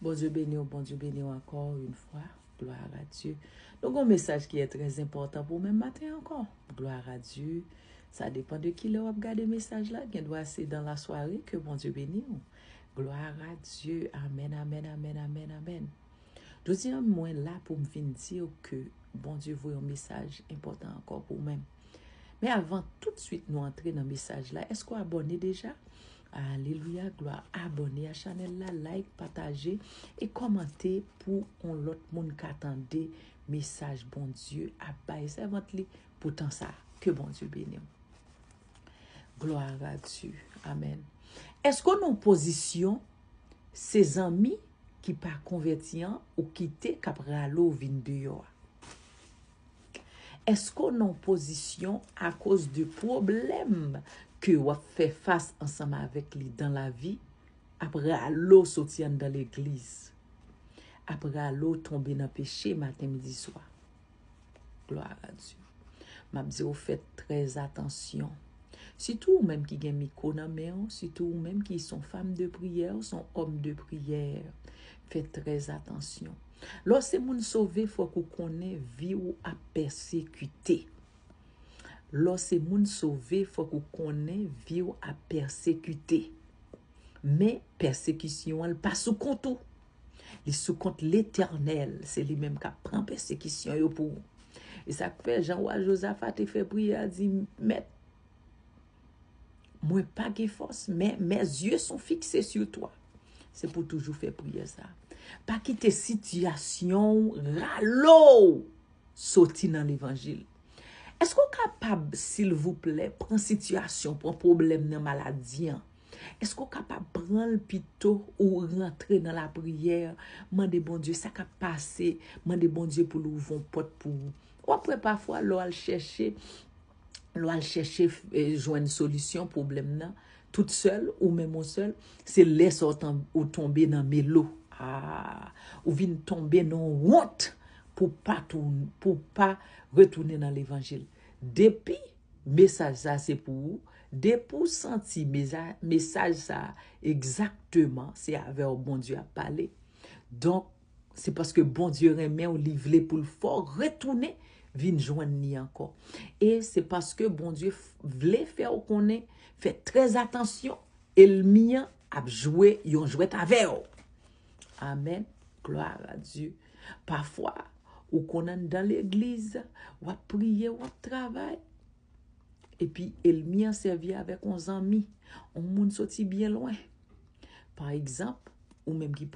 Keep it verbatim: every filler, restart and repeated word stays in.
Bondye beni w, Bondye beni w ankò yon fwa. Gloire à Dieu. Nou gen yon mesaj ki trè enpòtan pou menm maten ankò. Gloire à Dieu. Sa depann de ki lè w ap gade mesaj la. Gen dwa se dans la soirée. Que Bondye beni w. Gloire à Dieu. Amen, amen, amen, amen, amen. Jodi a, mwen la pou m vin di w ke Bondye voye yon mesaj enpòtan ankò pou w menm. Men avan tout swit nou antre nan mesaj la, èske w abòne deja? Alelouya, glwa. Abòne a chanèl la, like, pataje e kòmante pou yon lòt moun ka tande mesaj Bondye ap bay sèvant li pou tan sa. Ke Bondye beni w. Gloire à Dieu. Amen. Èske w nan pozisyon se zanmi ki pa konvèti an ou kite k ap rale w vin deyò a? Èske w nan pozisyon akoz de pwoblèm ke w ap fè fas ansanm avèk li dans la vie ap rale w soti anndan legliz, ap rale w tonbe nan peche maten, midi, swa? Gloire à Dieu. M ap di w fè trè atansyon. Sitou ou menm ki gen mikwo nan men w, sitou ou menm ki se yon fanm de priyè, ou se yon òm de priyè, fè trè atansyon. Lè w se moun sove, fòk ou konnen vi w ap pèsekite. Lè w se moun sove, fòk ou konnen vi w ap pèsekite. Men pèsekisyon an, li pa sou kont ou. Li sou kont Letènèl. Se li menm k ap pran pèsekisyon yo pou ou. E sa k fè, jan wa Jozafa te fè priyè a, di, Mèt, mwen pa gen fòs, men mes yeux sont fixés sur toi. Se pou toujou fè priyè sa. Pa kite sitiyasyon w rale w soti nan levanjil. Èske w kapab, silvouplè, pran sitiyasyon, pran pwoblèm nan, maladi an? Èske w kapab pran l pito ou rantre nan lapriyè, mande Bondye sa k ap pase, mande Bondye pou l ouvri yon pòt pou ou? W ap wè pafwa lè w al chèche, lè w al chèche, eh, jwenn solisyon pwoblèm nan, tout sèl, ou menm ou sèl, se lè sa w tan-, ou tonbe nan melo. Ah, ou vin tonbe nan wont pou pa tou-, pou pa retounen nan levanjil. Depi mesaj sa se pou ou, depi w santi meza-, mesaj sa egzakteman, se avè w Bondye ap pale. Donk, se paske Bondye renmen w, li vle pou l fè w retounen vin jwenn li ankò. E se paske Bondye f-, vle fè w konnen, fè trè atansyon, ènmi an ap jwe yon jwèt avè w. Amèn. Gloire à Dieu. Pafwa, ou konn anndan legliz, w ap priye, w ap travay. Epi ènmi an sèvi avèk yon zanmi, yon moun soti byen lwen. Pa egzanp, ou menm ki